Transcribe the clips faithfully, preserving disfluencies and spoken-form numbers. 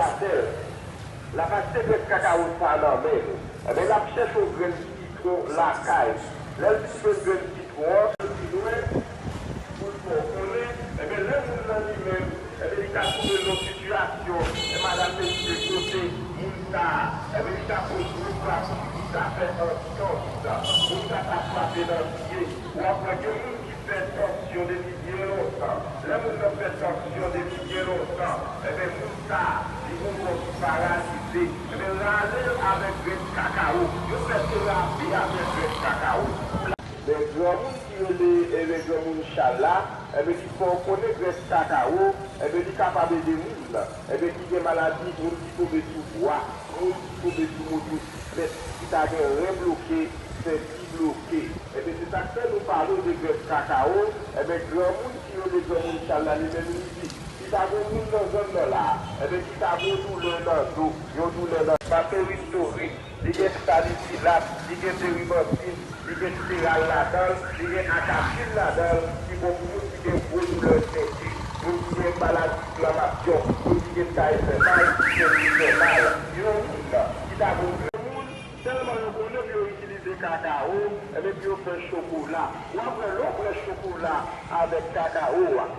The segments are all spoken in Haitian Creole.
atè, l ap achte grenn kakawo sa nan men nou. Enben, l ap chèche yon grenn sitwon lakay. Lè l fin jwenn grenn sitwon an, l pi lwen, pou l fè w konnen, enben, lè moun nan li menm, enben, li ka twouve l nan yon sitiyasyon, e madanm te rive kote moun sa a, enben, li ka pran gwo plas, li ka fè antyans, moun sa ka frape nan pye. W ap wè gen moun ki fè tansyon depi byen lontan. Lè moun nan fè tansyon depi byen lontan, enben, moun sa a, li gon kò ki paralize. Enben, rale l avèk grenn kakawo. Yo fè terapi avèk grenn kakawo. Men granmoun ki rele, enben, granmoun Chal la, enben, ki fè w konnen grenn kakawo, enben, li kapab ede moun nan. Enben, ki gen maladi, moun ki tonbe sou bwa, moun ki tonbe sou motosiklèt, ki ta gen ren bloke, senti bloke. Enben, se sa k fè nou pale w de grenn kakawo. Enben, granmoun ki rele granmoun Chal la, li menm li di, si ta gen moun nan zòn nan la, enben, ki ta gen yon doulè nan do, yon doulè nan, nan peristorik, li gen salisilat, li gen teribantin, li gen steral ladan l, li gen akapil ladan l, ki bon pou moun ki gen gwo doulè senti, moun ki gen maladi enflamasyon, moun ki gen tay fè mal, ki senti fè mal. Yon moun ki ta gen yon moun, tèlman yo konnen pou yo itilize kakawo, enben pou yo fè chokola. W ap wè lè w pran chokola avèk kakawo a.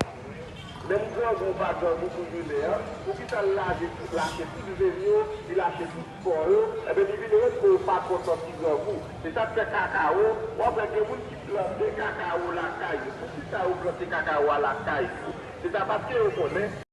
Menm grangou ou pa grangou pou jounen an, poukisa l lache tout, lache tout venn yo, li lache tout pò yo, enben li vin rann kò yo pa twò santi grangou. Se sa k fè kakawo, w ap wè gen moun ki plante kakawo lakay yo. Poukisa yo plante kakawo a lakay yo? Se ta paske yo konnen